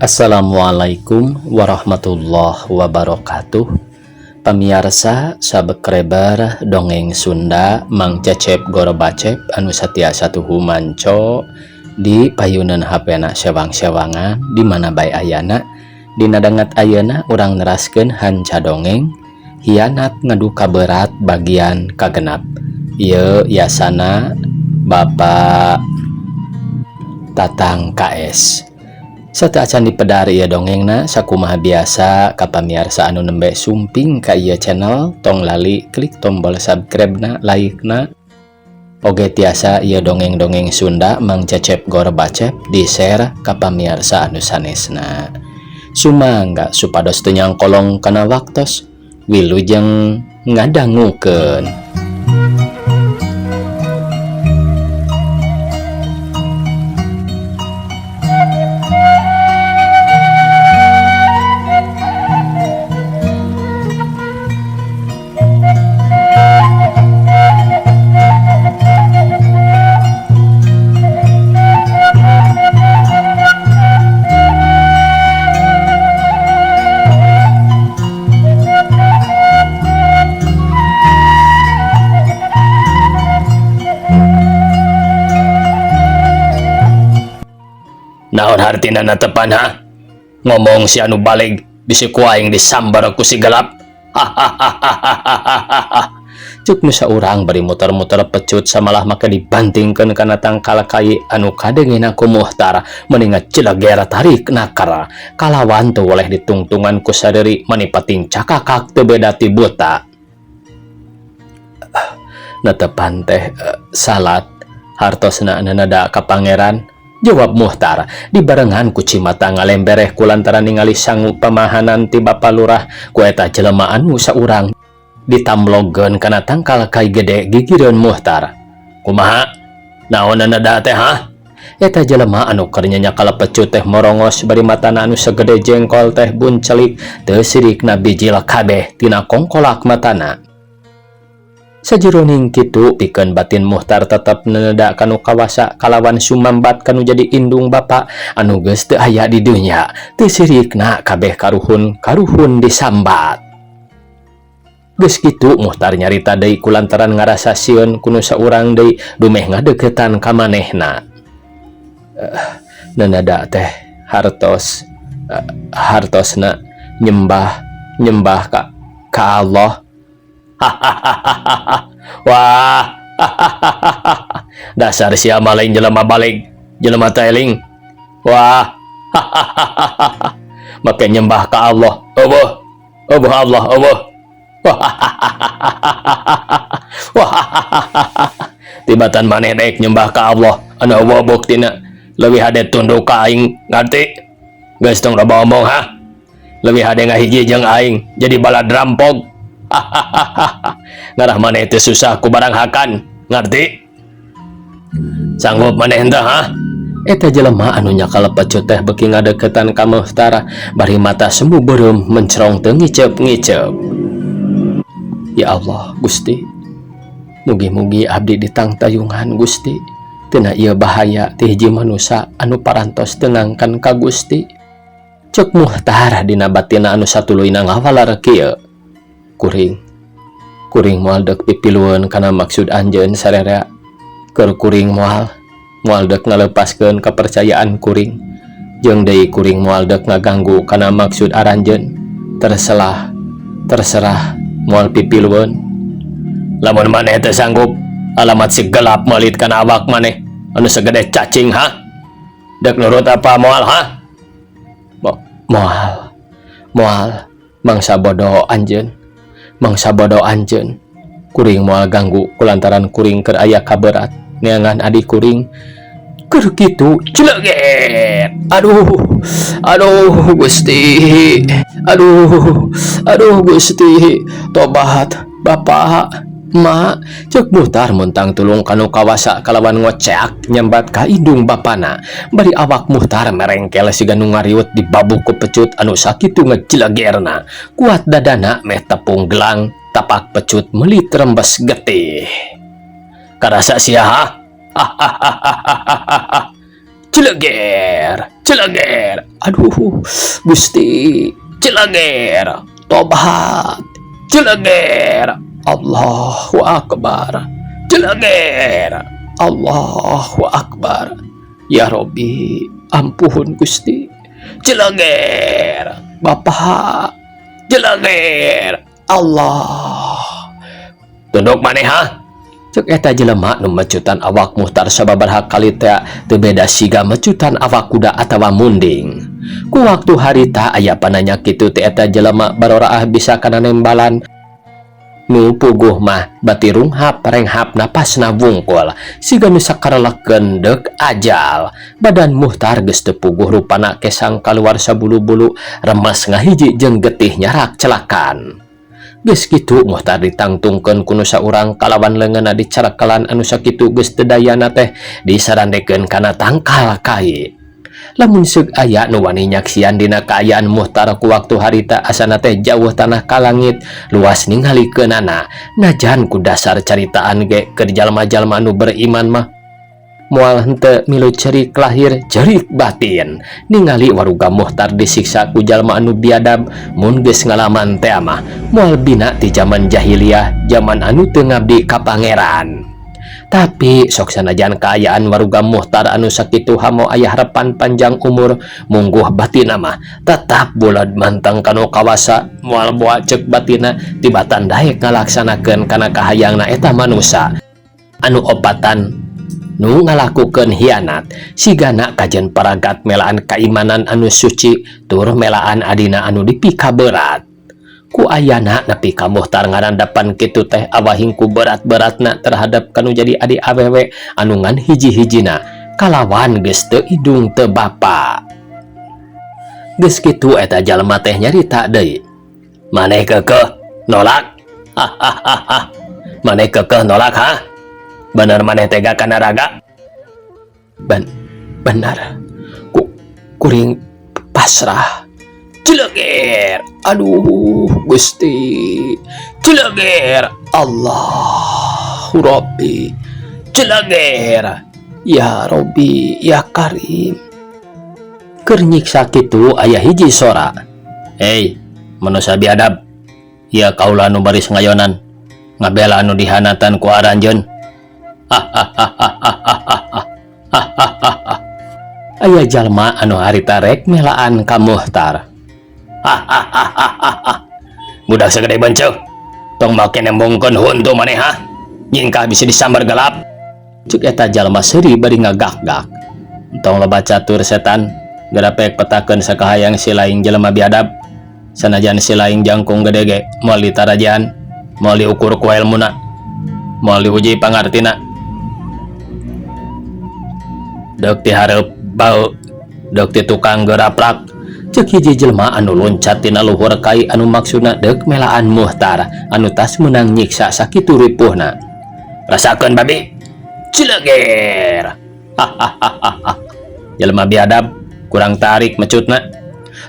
Assalamualaikum warahmatullahi wabarakatuh. Pamiarsa subscriber dongeng Sunda Mang Cecep Gorobacep anu satiasa tuhu manco di payunan HP na sewang-sewangan di mana bae ayana. Dina danget ayeuna urang neraskeun hanca dongeng Hianat Ngadu Kaberat bagian kagenap. Ieu yasana Bapak Tatang KS. Sateuacan dipedar ieu dongengna, sakumaha biasa ka pamiarsa anu nembe sumping ka ieu channel, tong lali klik tombol subscribe na, like na, oge tiasa ieu dongeng-dongeng Sunda Mang Cecep Gorbacep di share ka pamiarsa anu sanesna. Sumangga supados teu nyangkolong kana waktos. Wilujeng ngadangukeun. Naon hartina netepan, ha? Ngomong si anu baleg bisi ku aing disambar ku si gelap. Hahaha. Cuk nu saurang bari muter-muter pecut samalah make dibantingkeun kana tangkal kai anu kadengena ku Muhtar meni ngacileger tarik nakar kalawan teu woleh ditungtungan ku sadeuri mani pating cakakak teu beda ti buta. Netepan teh salat hartosna nada ka pangeran, jawab Muhtar dibarengan ku cimata ngalembereh kulantaran ningali sangu pamahanan ti Bapa Lurah ku eta jelema anu saurang ditamlogeun kana tangkal kai gede gigireun Muhtar. Kumaha naon nada teh, ha? Eta jelema anu keur nyanyakal pecut teh morongos bari matana anu sagede jengkol teh buncelik teu sirikna bijil kabeh tina kongkolak matana. Sajeroning kitu pikeun batin Muhtar tetep neneda kanu kawasa kalawan sumambat kanu jadi indung bapa anu geus teu aya di dunya teu sirikna kabeh karuhun karuhun disambat. Geus kitu Muhtar nyarita deui kulantaran ngarasa sieun ku nu saurang deui dumeh ngadeukeutan ka manehna. Neneda teh hartosna nyembah nyembah ka Allah. Wah, dasar sia lain jelema baleg, jelema teling. Wah, make nyembah ka Allah. Eueuh, eueuh Allah, eueuh. Wah, tibatan maneh daek nyembah ka Allah anu eueuh buktina leuwih hade tunduk ka aing, ngarti? Geus tong loba omong, ha? Leuwih hade ngahiji jeung aing jadi balad rampok. Ngarah maneh teu susah ku barang hakan, ngarti? Sanggup maneh henteu, ha? Eta jelema anu nyakal pecut teh beuki ngadeukeutan ka Muhtar bari mata semu beureum mencerong teu ngiceup-ngiceup. Ya Allah Gusti, mugi-mugi abdi ditangtayungan Gusti tina ieu bahaya ti hiji manusa anu parantos teu nangkan ka Gusti. Cek Muhtar dina batina anu satuluyna ngawalar kieu. Kuring, kuring moal deuk pipilueun kana maksud anjeun sararea. Keur kuring moal deuk ngalepaskeun kepercayaan kuring. Jeung deui kuring moal deuk ngaganggu kana maksud aranjeun. Terserah, terserah moal pipilueun. Lamun maneh teu sanggup, alamat si gelap melit kana awak maneh anu segede cacing, ha? Deuk nurut apa moal, ha? Moal, moal, mangsa bodoh anjeun. Mangsa bodoh anjeun. Kuring moal ganggu kulantaran kuring keur aya kaberat neangan adik kuring. Keur kitu cileget. Aduh, aduh Gusti. Aduh, aduh Gusti. Tobat Bapak, Ma. Cek Muhtar muntang tulung kanu kawasa kalawan ngoceak nyambat ka indung bapana. Bari awak Muhtar merengkel siga nu ngariut dibabuk ku pecut anu sakitu ngecilegerna. Kuat dadana meh tepung gelang tapak pecut melit rembes getih. Karasa sia, ha? Cileger, cileger. Aduh, Gusti, cileger. Tobat. Cileger. Allahu akbar. Cileger. Allahu akbar. Ya Robbi, ampun Gusti. Cileger. Bapak. Cileger. Allah. Tunduk maneh ha? Cek eta jelema nu mecutan awak Muhtar sababaraha kali teh teu beda siga mecutan awak kuda atawa munding. Ku waktu harita aya pananya kitu teh eta jelema baroraah bisa kana nembalan. Nu puguh mah bati runghap renghap napasna wungkul siga nu sakarelekeun deuk ajal. Badan Muhtar geus teu puguh rupana kesang kaluar sabulu-bulu remes ngahiji jeung getih nyarak celakan. Geus kitu Muhtar ditangtungkeun ku nu saurang kalawan leungeunna dicarekelan anu sakitu geus teu dayana teh disarandekeun kana tangkal kai. Lamun seug aya nu wani nyaksian dina kaayaan Muhtar ku waktu harita asana teh jauh tanah ka langit luas ningalikeunana najan ku dasar caritaan ge keur jalma-jalma anu beriman mah moal henteu milu cerik lahir cerik batin ningali waruga Muhtar disiksa ku jalma anu biadab mun geus ngalaman teh mah moal bina ti zaman jahiliyah zaman anu teu ngabdi ka pangeran. Tapi sok sanajan kaayaan waruga Muhtar anu sakitu hamo aya harapan panjang umur mungguh batina mah tetap bulat manteng kanu kawasa moal boa cek batina tibatan daek ngalaksanakeun kana kahayangna eta manusa anu opatan nu ngalakukeun hianat sigana kajen paragat melaan kaimanan anu suci tur melaan adina anu dipikaberat. Ku ayana nepi ka Muhtar ngarandapan kitu teh awahing ku berat-beratna terhadap kanu jadi adi awewe anu ngan hiji-hijina kalawan geus teu indung teu bapa. Geus kitu eta jalma teh nyarita deui, "Maneh keukeuh nolak? Hahaha, maneh keukeuh nolak ha? Bener maneh tega kana raga?" Bener, ku kuring pasrah." Cileger. Aduh Gusti. Cileger. Allahu Rabbi. Cileger. Ya Robbi ya Karim. Keur nyiksa kitu aya hiji sora, "Hei manusia biadab, ieu kaula nu baris ngayonan ngabela anu dihanatan ku aranjeun." Hahaha. Aya jalma anu harita rek melaan ka Muhtar. "Hahaha, budak sagede benceuh tong make nembongkeun huntu maneh ha, nyingkah bisa disambar gelap," cek eta jalma seuri bari ngagak-gak. "Tong loba catur setan, geura pek petakeun sakahayang si laing jelema biadab. Sanajan si laing jangkung gede ge moal ditarajaan, moal diukur ku elmuna, moal diuji pangartina. Deuk dihareup bau, deuk ti tukang geraprak," cek hiji jelema anu loncat tina luhur kai anu maksudna deuk melaan Muhtar anu tas meunang nyiksa sakitu ripuhna. "Rasakeun babi. Cileger. Hahaha, jelema biadab, kurang tarik mecutna."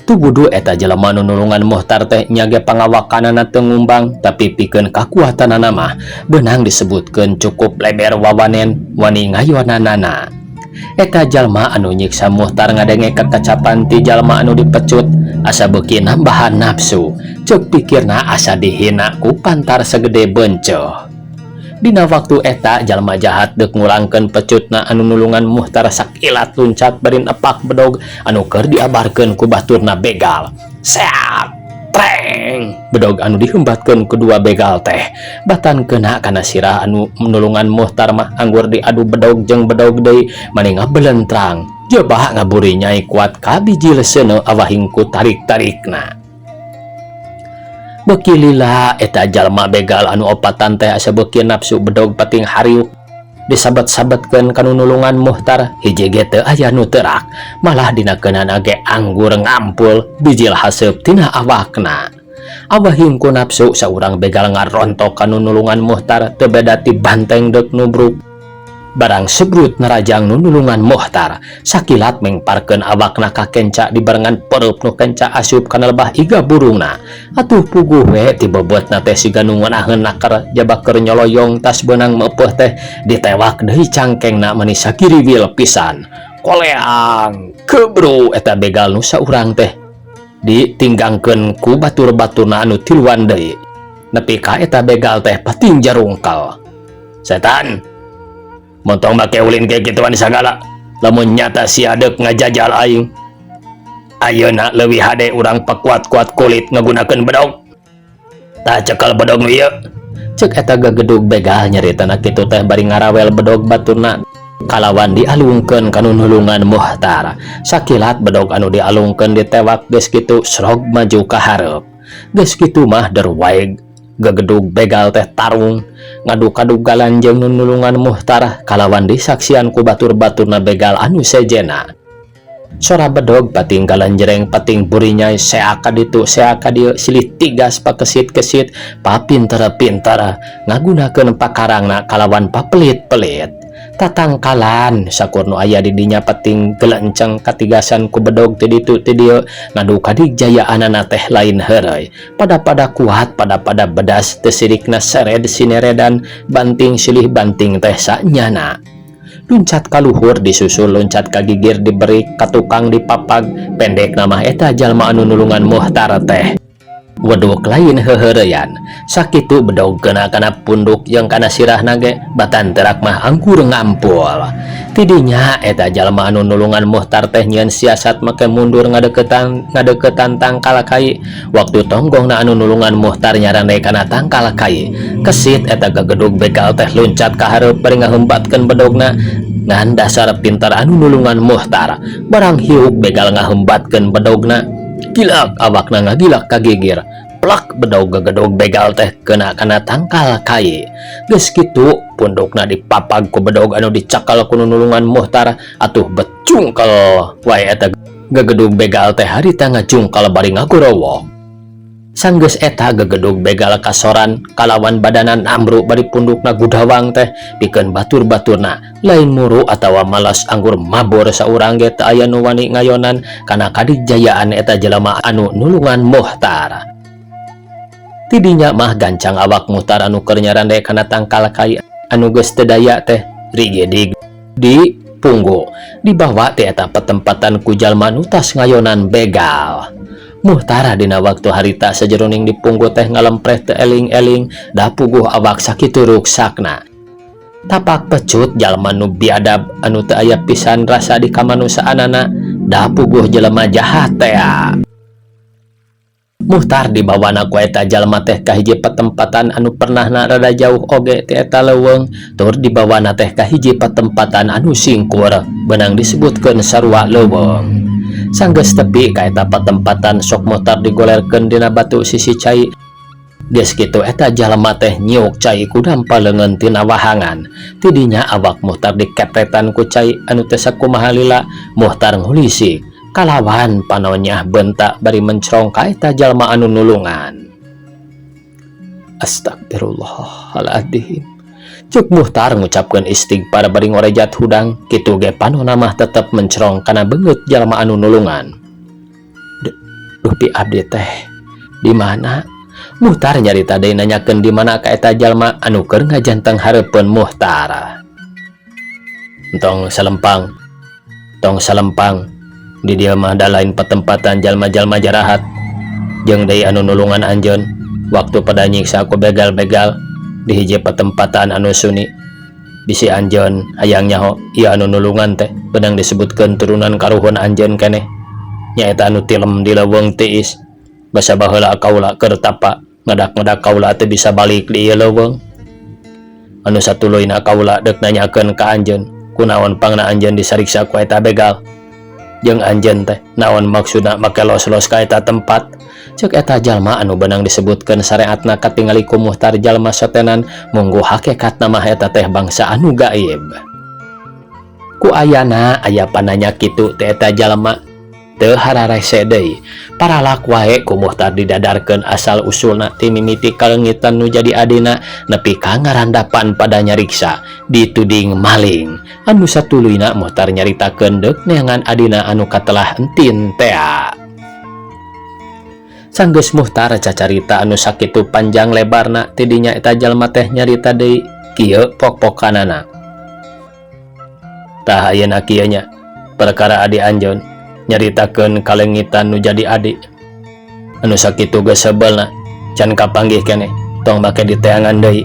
Tubudu eta jelema nu nulungan Muhtar teh nya ge pangawakanana teu ngumbang, tapi pikeun kakuatanana mah beunang disebutkeun cukup leber wawanen wani ngayonanana. Eta jalma anu nyiksa Muhtar ngadenge kekacapan ti jalma anu dipecut asa beuki nambahan nafsu, cek pikirna asa dihina ku pantar segede benceuh. Dina waktu eta jalma jahat deuk ngulangkeun pecutna, anu nulungan Muhtar sakilat luncat bari nepak bedog anu keur diabarkeun ku baturna begal. Seat treng, bedog anu dihembatkeun kedua begal teh batan kena kana sirah anu nulungan Muhtar mah anggur diadu bedog jeung bedog deui mani ngabelentrang jebah ngaburi nyai kuat kabiji leseuneu awahing ku tarik-tarikna. Beuki lila eta jalma begal anu opatan teh asa beuki nafsu, bedog pating hariuk disabet-sabetkeun kanu nulungan Muhtar hiji ge teu aya nu teurak, malah dina keunana ge anggur ngampul bijil haseup tina awakna. Awahing ku nafsu saurang begal ngarontok kanu nulungan Muhtar teu beda ti banteng deuk nubruk. Barang sebrut nerajang nu nulungan Muhtar sakilat mengparkeun awakna ka kenca dibarengan pereup nu kenca asup kana lebah iga burungna. Atuh puguh we ti bobotna teh siga nu ngeunaheun naker jaba keur nyoloyong tas beunang meupeuh teh ditewak deui cangkengna mani sakiriwil pisan. Koleang kebro eta begal nu saurang teh ditinggangkeun ku batur-baturna anu tiluan deui nepi ka eta begal teh pating jarungkal. Setan, montong make ulin kayak gituan sagala lamun nyata sia deuk ngajajal aing. Ayeuna leuwih hade urang pakuat-kuat kulit ngagunakeun bedog. Tah, cekel bedog nu ieu, cek eta gagedug begal. Nyaritana kitu teh bari ngarawel bedog baturna kalawan dialungkeun ka nu nulungan Muhtar. Sakilat bedog anu dialungkeun ditewak, geus kitu srog maju ka hareup. Geus kitu mah derwaeg gagedug begal teh tarung ngadu-kadugalan jeung nu nulungan Muhtar kalawan disaksian ku batur-baturna begal anu sejena. Sora bedog pating kalenjreng, pating burinyai, seak ka ditu, seak ka dieu, silih tigas pakesit-kesit, papinter-pinter ngagunakeun pakarangna kalawan papelit-pelit. Tatangkalan sakur nu aya di dinya pating gelenceng katigasan ku bedog ti ditu ti dieu. Ngadu kadijayaanana teh lain heureuy, pada-pada kuat, pada-pada bedas, teu sirikna sered sineredan, banting silih banting teh sanyana. Luncat ka luhur disusul loncat ka gigir, diberi ka tukang, dipapag. Pendek nama, eta jalma anu nulungan Muhtar teh weduk lain heuheureyan. Sakitu bedog kena kana punduk jeung kana sirahna ge batan terak mah anggur ngampul. Tidinya eta jalma anu nulungan Muhtar teh nyieun siasat make mundur ngadeukeutan ngadeukeutan tangkal kai. Waktu tonggongna anu nulungan Muhtar nyarande kana tangkal kai, kesit eta gagedug begal teh luncat ka hareup bari ngahembatkeun bedogna. Ngan dasar pintar anu nulungan Muhtar, barang hiuk begal ngahembatkeun bedogna, gilak awakna ngagilak ka gigir, plak bedog gagedog begal teh kena kana tangkal kai. Geus kitu pundukna dipapag ku bedog anu dicakal ku nu nulungan Muhtar. Atuh becungkel wae eta gagedug begal teh harita ngajungkal bari ngagorowok. Sanggeus eta gegedug begal kasoran kalawan badana namru bari pundukna gudawang teh pikeun batur-baturna lain muru atawa malas, anggur mabur saurang ge teu aya nu wani ngayonan kana kadijayaan eta jelema anu nulungan Muhtar. Tidinya mah gancang awak Muhtar anu keur nyarande kana tangkal kai anu geus teu daya teh rigedig di punggu, dibawa ti eta petempatan ku jalma nu tas ngayonan begal. Muhtar dina waktu harita sajeroning dipunggu teh ngalempreh teu eling-eling, da puguh awak sakitu ruksakna. Tapak pecut jalma nu biadab anu teu aya pisan rasa di kamanusaanana, da puguh jelema jahat tea. Muhtar dibawana ku eta jalma teh ka hiji patempatan anu pernahna rada jauh oge ti eta leuweung, tur dibawana teh ka hiji patempatan anu singkur beunang disebutkeun sarua leuweung. Sanggeus tepi ka eta patempatan, sok Muhtar digolerkeun dina batu sisi cai. Geus kitu eta jalma teh nyiuk cai ku dampa leungeun tina wahangan. Tidinya awak Muhtar dikepretan ku cai anu teu sakumaha lila. Muhtar ngulisik kalawan panonya bentak bari mencrong ka eta jalma anu nulungan. "Astagfirullahaladzim," cek Muhtar ngucapkeun istighfar bari ngorejat hudang. Kitu ge panona mah tetep mencrong kana beungeut jalma anu nulungan. "Duh, pi abdi teh di mana?" Muhtar nyarita deui nanyakeun di mana ka eta jalma anu keur ngajanteng hareupeun Muhtar. "Entong salempang, tong salempang. Di dieu mah da lain patempatan jalma-jalma jarahat. Jeung deui anu nulungan anjeun waktu pada nyiksa ku begal-begal di hiji patempatan anu suni. Bisi anjeun hayang nyaho, ieu anu nulungan teh beunang disebutkeun turunan karuhun anjeun keneh, nyaeta anu tilem di leuweung tiis. Basa baheula kaula keur tapa ngadak-ngadak kaula teu bisa balik di ieu leuweung. Anu satuluyna, kaula deuk nanyakeun ka anjeun, kunaon pangna anjeun disariksa ku eta begal? Jeung anjeun teh naon maksudna make los-los ka eta tempat?" cek eta jalma anu beunang disebutkeun sareatna katingali ku Muhtar jalma sotenan, munggu hakikatna mah eta teh bangsa anu gaib. Ku ayana aya pananya kitu teh, eta jalma teu hararese deui. Paralak wae ku Muhtar didadarkeun asal usulna ti mimiti kaleungitan nu jadi adina nepi ka ngarandapan pada nyariksa dituding maling. Anu satuluyna, Muhtar nyaritakeun deuk neangan adina anu katelah entin tea. Sanggeus Muhtar cacarita anu sakitu panjang lebarna, tidinya eta jalma teh nyarita deui kieu pok-pokanana. "Tah, ayeuna kieu nya. Perkara adi anjeun nyaritakeun kalengitan nu jadi adi anu sakitu geus sebelna can kapanggih keneh tong make diteangan deui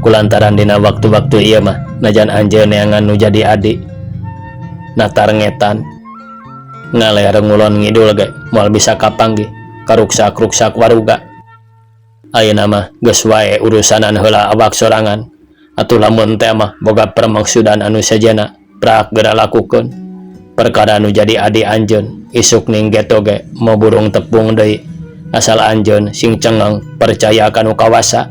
kulantaran dina waktu-waktu ieu mah najan anjeun neangan nu jadi adi natar ngetan ngaler ngulon ngidul ge moal bisa kapanggih karuksak-ruksak waruga. Ayeuna mah geus wae urusanan heula awak sorangan atuh lamun teh mah boga permaksudan anu sejenna prak geura lakukeun. Perkara nu jadi adi anjeun isuk ning geto ge moal burung tepung deui asal anjeun sing cengeng percaya ka nu kawasa.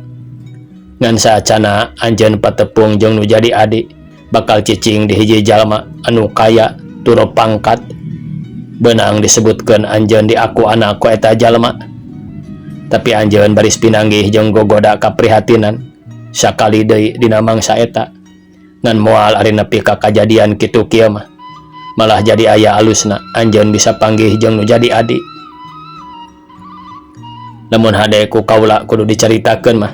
Ngan saacana anjeun patepung jeung nu jadi adi bakal cicing di hiji jalma anu kaya turo pangkat beunang disebutkeun anjeun diaku anak ku eta jalma, tapi anjeun baris pinanggih jeung gogoda kaprihatinan sakali deui dina mangsa eta. Ngan moal ari nepi ka kajadian kitu kieu mah malah jadi aya alusna anjeun bisa panggih jeung nu jadi adi. Lamun hade ku kaula kudu dicaritakeun mah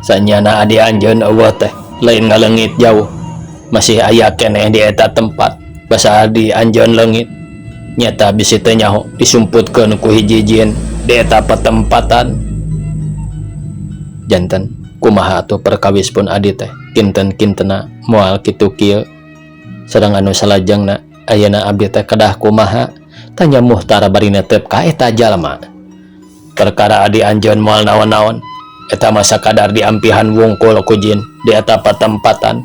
sanyana adi anjeun euweuh teh lain ngaleungit jauh, masih aya keneh di eta tempat basa adi anjeun leungit nyata bisi teu nyaho disumputkeun ku hiji jin di eta patempatan. Janten kumaha atuh perkawis pun adi teh kinten-kintena moal kitu kieu sareng anu salajengna ayeuna abdi teh kedah kumaha? Tanya Muhtar bari netep ka eta jalma. Perkara adi anjeun moal naon-naon, eta mah sakadar diampihan wungkul ku jin di eta patempatan,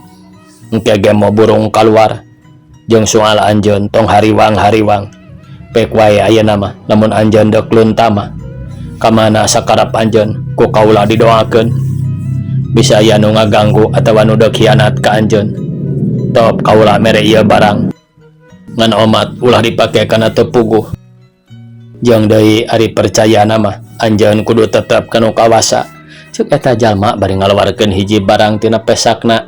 engke ge moal burung kaluar. Jeung soal anjeun tong hariwang-hariwang pek wae ayeuna mah lamun anjeun deuk lunta mah kamana sakarep anjeun ku kaula didoakeun. Bisa aya nu ngaganggu atawa nu deuk hianat ka anjeun, top kaula mere ieu barang ngan omat ulah dipake kana teu puguh. Jeung deui ari percayana mah anjeun kudu tetep kana kawasa, ceuk eta jalma bari ngaluarkeun hiji barang tina pesakna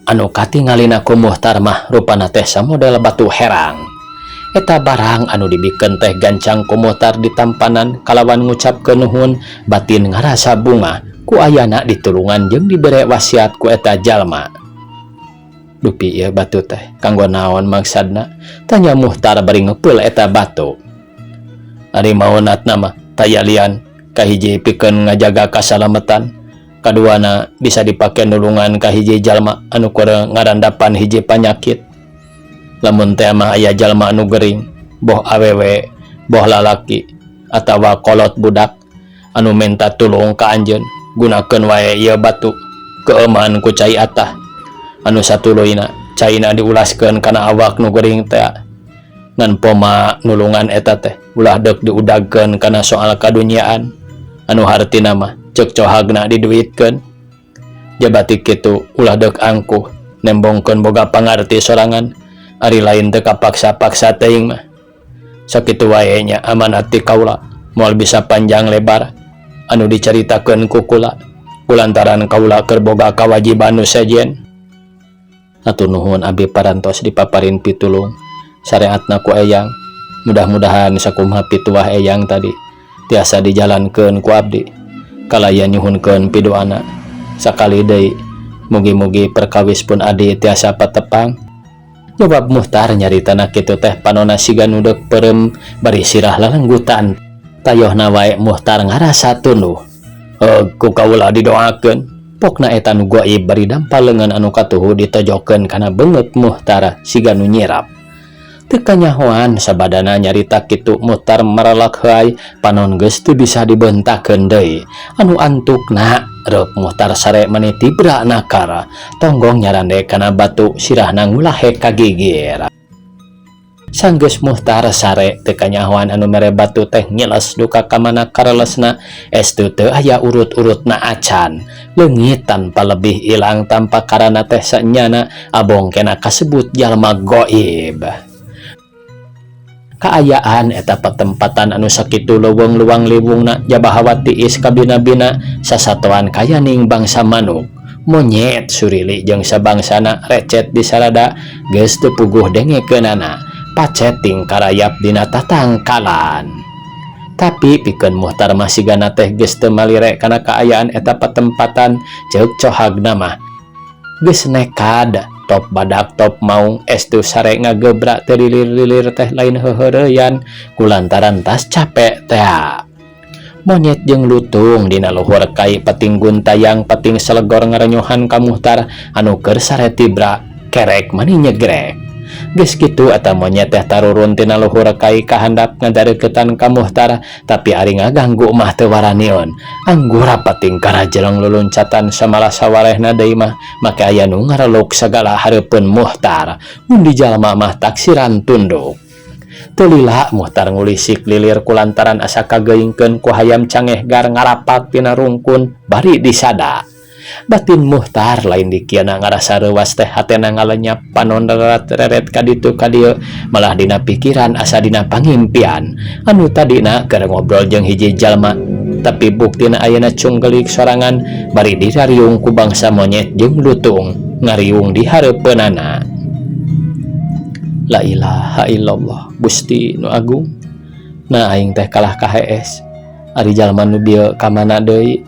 anu katingalina ku Muhtar mah rupana teh samodel batu herang. Eta barang anu dibikeun teh gancang ku Muhtar ditampanan kalawan ngucapkeun nuhun batin ngarasa bungah ku ayana ditulungan jeung dibere wasiat ku eta jalma. Dupi ieu batu teh kanggo naon maksadna? Tanya Muhtar bari ngepeul eta batu. Ari maonatna mah taya lian, kahiji pikeun ngajaga kasalametan, kaduana bisa dipake nulungan ka hiji jalma anu keur ngarandapan hiji panyakit. Lamun teh mah aya jalma anu gering, boh awewe boh lalaki atawa kolot budak anu menta tulung ka anjeun, gunakeun wae ieu batu keeman ku cai atah anu satuluyna caina diulaskeun kana awak nu gering teh. Ngan poma nulungan eta teh ulah deuk diudagkeun kana soal kaduniaan anu hartina mah ceuk cohagna diduitkeun. Jabati kitu ulah deuk angkuh nembongkeun boga pangarti sorangan ari lain teu kapaksa-paksa teuing mah. Sakitu wae nya amanat ti kaula, moal bisa panjang lebar anu dicaritakeun ku kula kulantaran kaula keur boga kawajiban nu sejen. Hatur nuhun, abdi parantos dipaparin pitulung syariatna ku eyang. Mudah-mudahan sakumaha pituah eyang tadi tiasa dijalankeun ku abdi kalayan nyuhunkeun pidoana. Sakali deui mugi-mugi perkawis pun adi tiasa patepang, jawab Muhtar. Nyaritana kitu teh panona siga nu deuk peureum bari sirah lalenggutan. Tayohna wae Muhtar ngarasa tunduh. Ku kaula didoakeun, pokna eta nu gaib bari dampal leungeun anu katuhu ditojokeun kana beungeut Muhtar siga nu nyirap. Teu kanyahoan sabadana nyarita kitu Muhtar maralak heuay, panon geus teu bisa dibentakeun deui. Anu antukna reup Muhtar sare meni tibra nakara tonggong nyarande kana batu, sirahna ngulahe ka gigir. Sanggeus Muhtar sare teu kanyahoan anu mere batu teh ngiles duka ka mana karelesna. Estu teu aya urut-urutna acan, leungit tanpa lebih ilang tanpa karana teh sanyana abong kena kasebut jalma goib. Kaayaan eta patempatan anu sakitu leuweung luang liwungna jaba hawa tiis kabina-bina sasatoan kayaning bangsa manuk monyet surili jeung sabangsana recet di sarada geus teu puguh dengekeunana pacet ting karayap dina tatangkalan. Tapi pikeun Muhtar mah sigana teh geus teu malire kana kaayaan eta patempatan. Ceuk cohagna mah geus nekad. Top badak top maung estu sare ngagebrak teu lilir-lilir teh lain heuheureyan kulantaran tas capek tea. Monyet jeung lutung dina luhur kai pating guntayang pating selegor ngarenyuhan ka Muhtar anu keur sare tibra kerek mani nyegrek. Geus kitu eta monyet teh tarurun tina luhur kai ka handap ngadareukeutan ka Muhtar, tapi ari ngaganggu mah teu waranieun. Anggura pating karajeleng luluncatan samalah sawarehna deui mah make aya nu ngareluk sagala hareupeun Muhtar. Mun di jalma mah taksiran tunduk. Teu lila Muhtar ngulisik lilir kulantaran asa kageingkeun ku hayam cangeh gar ngarapak tina rungkun bari disada. Batin Muhtar lain dikiana ngarasa reuwas teh, hatena ngalenyap, panon reret ka ditu ka dieu, malah dina pikiran asa dina pangimpian anu tadina keur ngobrol jeung hiji jalma, tapi buktina ayeuna cunggelik sorangan bari dirariung ku bangsa monyet jeung lutung ngariung di hareupeunana. La ilaha illallah, Gusti nu agung, nah aing teh kalah kahees, ari jalma nu bieu ka mana deui,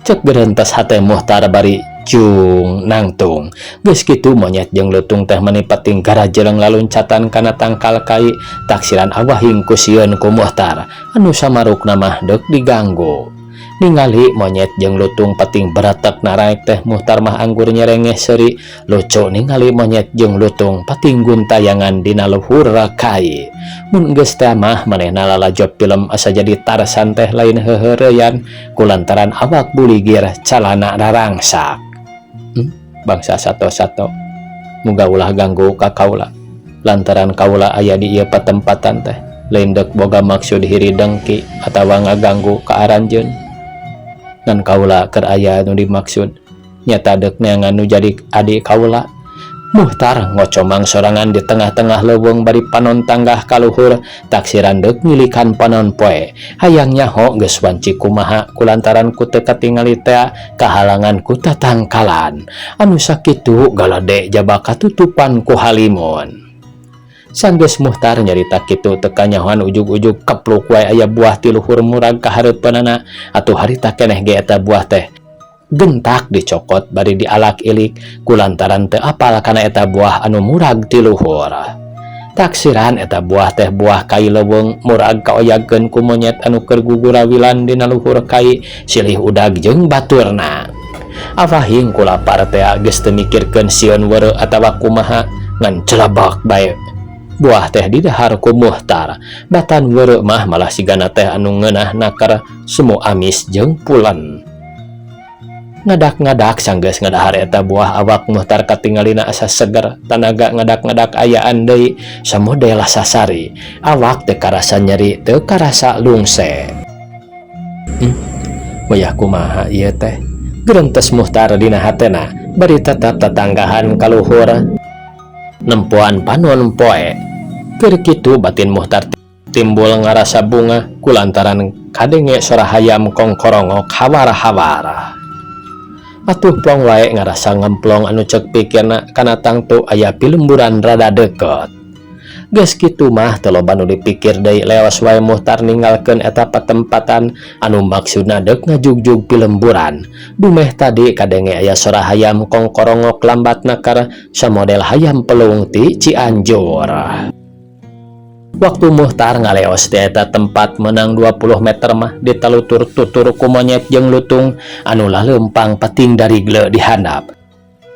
cek gerentes hate Muhtar bari cung nangtung. Geus kitu monyet jeung lutung teh meni pating garajeleng laluncatan kana tangkal kai, taksiran awahing ku sieun ku Muhtar anu samarukna mah deuk diganggu. Ningali monyet jeung lutung pating beratak naraek teh, Muhtar mah anggur nyerengeh seuri lucu ningali monyet jeung lutung pating guntayangan dina luhur kai. Mun geus teh mah manehna lalajo film asa jadi Tarzan teh lain heuheureyan kulantaran awak buligir calana rarangsak. Bangsa sato-sato, muga ulah ganggu ka kaula lantaran kaula aya di ieu patempatan teh lain deuk boga maksud hiri dengki atawa ngaganggu ka aranjeun, ngan kaula keur aya nu dimaksud, nyata deuk neangan nu jadi adik kaula. Muhtar ngocomang sorangan di tengah-tengah leuweung bari panon tanggah kaluhur, taksiran deuk ngilikan panon poe. Hayang nyaho geus wanci kumaha kulantaran ku teu katingali tea kahalangan ku tatangkalan anu sakitu galede jaba katutupan ku halimun. Sanggeus Muhtar nyarita kitu teu kanyahoan ujug-ujug kepluk wae aya buah ti luhur murag ka hareupeunana. Atuh harita keneh ge eta buah teh gentak dicokot bari dialak-ilik kulantaran teu apal kana eta buah anu murag ti luhur. Taksiran eta buah teh buah kai leuweung murag kaoyagkeun ku monyet anu keur gugurawilan dina luhur kai silih udag jeung baturna. Awahing ku lapar tea geus teu mikirkeun sieun weureu atawa kumaha, ngan celebak bae buah teh didahar ku Muhtar. Batan weureu mah malah sigana teh anu ngeunah nakar semu amis jeung pulen. Ngadak-ngadak sanggeus ngadahar eta buah, awak Muhtar katingalina asa seger, tanaga ngadak-ngadak ayaan deui samodel sasari, awak teu karasa nyeri, teu karasa lungse. Wayah kumaha ieu teh, gerentes Muhtar dina hatena bari tetep tatanggahan kaluhur nempoan panon poe. Keur kitu batin Muhtar timbul ngarasa bunga kulantaran kadenge sora hayam kongkorongok hawara-hawara. Atuh plong wae ngarasa ngemplong anu cek pikirna kana tangtu aya pilemburan rada deket. Geus kitu mah teu loba nu dipikir deui, leos wae Muhtar ninggalkeun eta patempatan anu maksudna deuk ngajugjug pilemburan. Dumeh tadi kadenge aya sora hayam kongkorongok lambat nakar samodel hayam pelung ti Cianjur. Waktu Muhtar ngaleos di eta tempat menang 20 meter mah ditalutur-tutur ku monyet jeung lutung anu laleumpang pating darigle di handap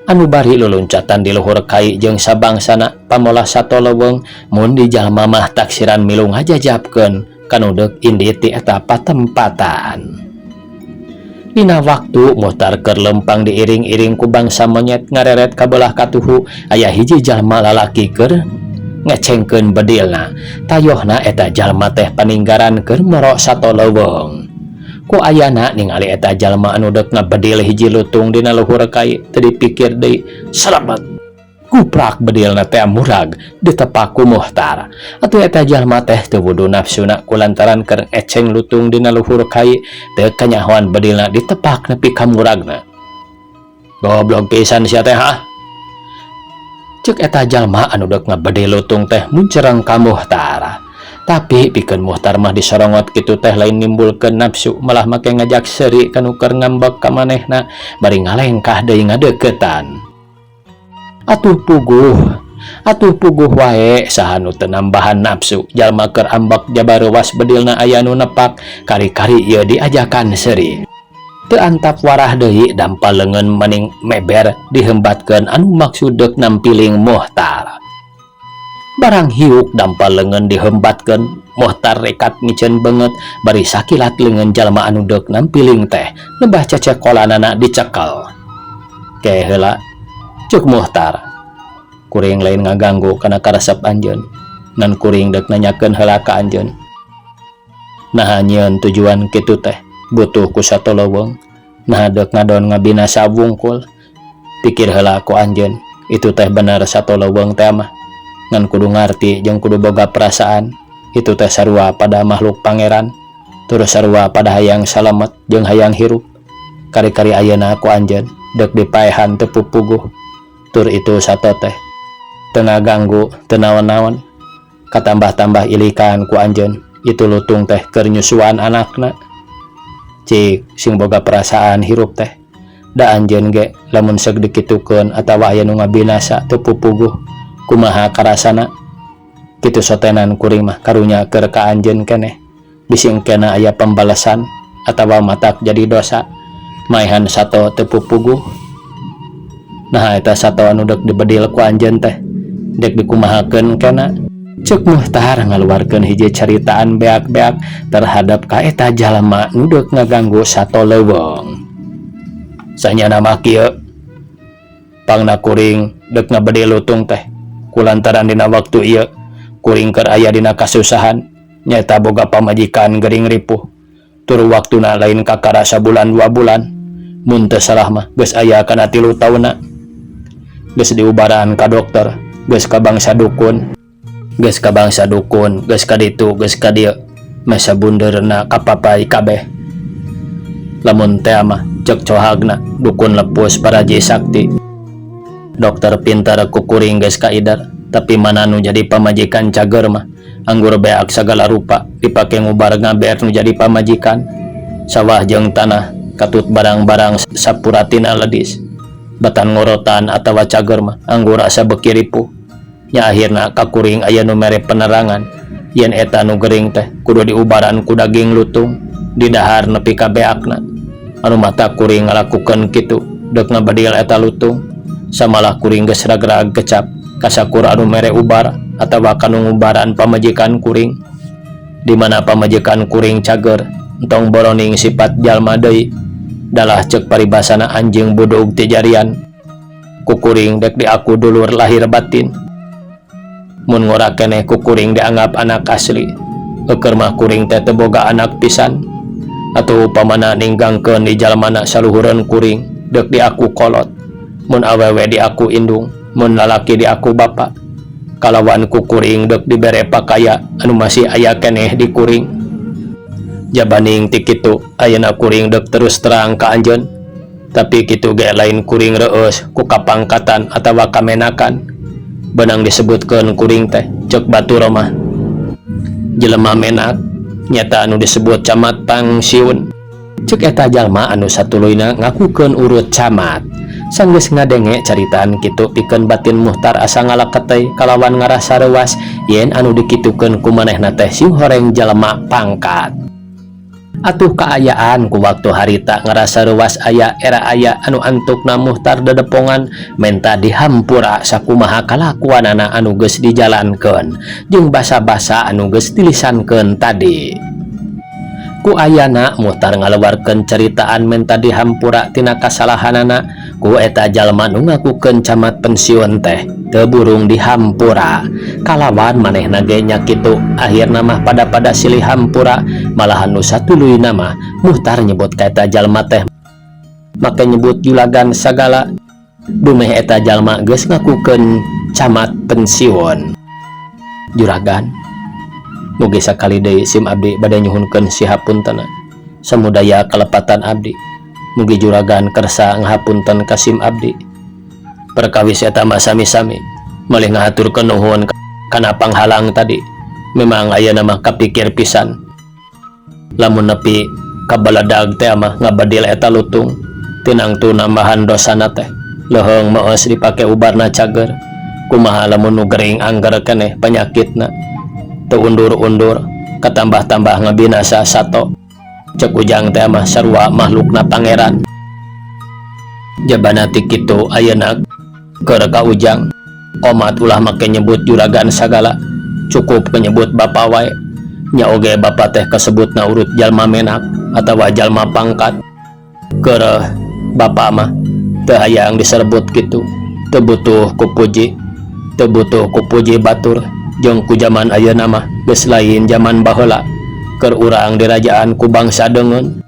anu bari luluncatan di luhur kai jeung sabangsana pamolah sato leuweung. Mun di jalma mah taksiran milu ngajajabkeun kanu deuk indit ti eta patempatan. Dina waktu Muhtar keur lempang diiring-iring ku bangsa monyet ngareret ka belah katuhu, aya hiji jalma lalaki keur ngecengkeun bedilna. Tayohna eta jalma teh paninggaran keur moro sato leuweung. Ku ayana ningali eta jalma anu deuk ngabedil hiji lutung dina luhur kai, teu dipikir deui, salamat guprak bedilna teh murag ditepak ku Muhtar. Atuh eta jalma teh teu wudu nafsuna kulantaran keur eceng lutung dina luhur kai, teu kanyahoan bedilna ditepak nepi ka muragna. "Goblok pisan sia teh, ha?" cek eta jalma anu deuk ngabedil lutung teh muncereng ka Muhtar. Tapi pikeun Muhtar mah disorongot kitu teh lain nimbulkeun nafsu, malah make ngajak seuri kanu keur ngambek ka manehna bari ngalengkah deui ngadeukeutan. Atuh puguh, atuh puguh wae saha nu teu nambahan nafsu jalma keur ambek jaba reuwas bedilna aya nu nepak kari-kari ieu diajakan seuri. Teu antap warah deui dampal leungeun maning meber dihembatkeun anu maksud deuk nampiling Muhtar. Barang hiuk dampal leungeun dihembatkeun Muhtar rekat miceun beungeut bari sakilat leungeun jalma anu deuk nampiling teh lebah cecekolanana dicekel. Ke heula ceuk Muhtar. Kuring lain ngaganggu kana karesep anjeun ngan kuring deuk nanyakeun heula ka anjeun. Naha nyieun tujuan kitu teh butuh ku sato leuweung naha deuk ngadon ngabinasa wungkul pikir heula ku anjeun itu teh bener sato leuweung teh mah ngan kudu ngarti jeung kudu boga perasaan itu teh sarua pada makhluk pangeran terus sarua pada hayang salamet jeung hayang hirup kari-kari ayeuna ku anjeun deuk dipaehan teu pupuguh tur itu sato teh teu ngaganggu teu naon-naon katambah-tambah ilikan ku anjeun itu lutung teh keur nyusuan anakna. Cik sing boga perasaan hirup teh da anjeun ge lamun seuk dikitukeun atawa aya nu ngabinasa teu pupuguh kumaha karasana kitu sotenan kuring mah karunya keur ka anjeun keneh bisi engkena aya pembalasan atawa matak jadi dosa maehan sato teu pupuguh. Nah eta sato anu deuk dibedil ku anjeun teh dek dikumahakeun kena ceuk Muhtar ngaluarkeun hiji caritaan beak-beak terhadap ka eta jalma nu deuk ngaganggu sato leuweung. Sanyana mah kieu pangna kuring deuk ngabedil lutung teh kulantaran dina waktu ieu kuring keur aya dina kasusahan nyaeta boga pamajikan gering ripuh tur waktuna lain kakara sabulan dua bulan mun teu salah mah geus aya kana 3 taunna geus diubaran ka dokter geus ka bangsa dukun geus ka bangsa dukun geus ka ditu geus ka dieu masa bundeurna kapapai kabeh lamun teh mah ceuk cohagna dukun lepus paraji sakti dokter pintar ku kuring geus kaidar tapi mana nu jadi pamajikan cager mah anggur beak sagala rupa dipake ngubar ngaber nu jadi pamajikan sawah jeung tanah katut barang-barang sapuratina ledis batan ngorotan atawa cager mah anggur asa beuki ripuh nya akhirna ka kuring aya nu mere penerangan yen eta nu gering teh kudu diubaran ku daging lutung didahar nepi ka beakna anu mata kuring ngalakukeun kitu deuk ngabedil eta lutung samalah kuring geus ragrag kecap kasakur anu mere ubar atawa kanu ngubaran pamajikan kuring di mana pamajikan kuring cager entong boroning sifat jalma deui dalah ceuk paribasana anjing budug ti jarian ku kuring dek diaku dulur lahir batin mun ngora keneh ku kuring dianggap anak asli eueur mah kuring teh teu boga anak pisan atau upamana ninggangkeun di jalmana saluhureun kuring deuk diaku kolot mun awewe diaku indung mun lalaki diaku bapa kalawan ku kuring deuk dibere pakaya anu masih aya keneh di kuring jabaning ti kitu ayeuna kuring deuk terus terang ka anjeun tapi kitu ge lain kuring reueus ku kapangkatan atawa kamenakan benang disebutkeun kuring teh ceuk batur mah jelema menak nyata anu disebut camat pangsiun ceuk eta jalma anu satuluyna ngakukeun urut camat sanggeus ngadenge caritaan kitu pikeun batin Muhtar asa ngalaketei kalawan ngarasa reuas yen anu dikitukeun ku manehna teh sihoreng jalma pangkat. Atuh kaayaan ku waktu harita ngarasa reuas aya era aya anu antukna Muhtar dedepongan menta dihampura sakumaha kalakuanana anu geus dijalankeun jeung basa-basa anu geus dilisankeun tadi. Ku ayana Muhtar ngaluarkeun ceritaan menta dihampura tina kasalahanana ku eta jalma nu ngakukeun camat pensiun teh teu burung dihampura kalawan manehna ge nya kitu akhirna mah pada-pada silih hampura malahan nu satuluyna mah Muhtar nyebut ka eta jalma teh make nyebut julagan sagala dumeh eta jalma geus ngakukeun camat pensiun. Juragan mugi sakali deui sim abdi bade nyuhunkeun sihapuntenna samudaya kalepatan abdi mugi juragan kersa ngahapunten ka sim abdi. Perkawis eta mah sami-sami malih ngahaturkeun nuhun kana panghalang tadi memang ayeuna mah kapikir pisan lamun nepi kabaladag teh mah ngabadil eta lutung tinang tu nambahan dosana teh Leuheung meus dipake ubarna cager. Kumaha lamun nu gering angger keneh panyakitna. Teu undur-undur, katambah-tambah ngabinasa sato. Cek Ujang teh mah sarua makhlukna Pangeran. Jabana ti kitu ayeuna keur ka Ujang. Omat ulah make nyebut juragan sagala, cukup menyebut bapa wae. Nya oge bapa teh kasebutna urut jalma menak atawa jalma pangkat. Keur bapa mah teu hayang diserbut kitu, teu butuh ku puji, teu butuh ku puji batur. Jeung ku jaman ayeuna mah geus lain jaman baheula keur urang dirajaan ku bangsa deungeun.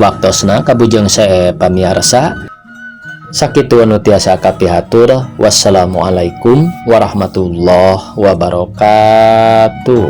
Waktosna kabujeng sae pamiarsa. Sakitu anu tiasa kapihatur. Wassalamualaikum warahmatullahi wabarakatuh.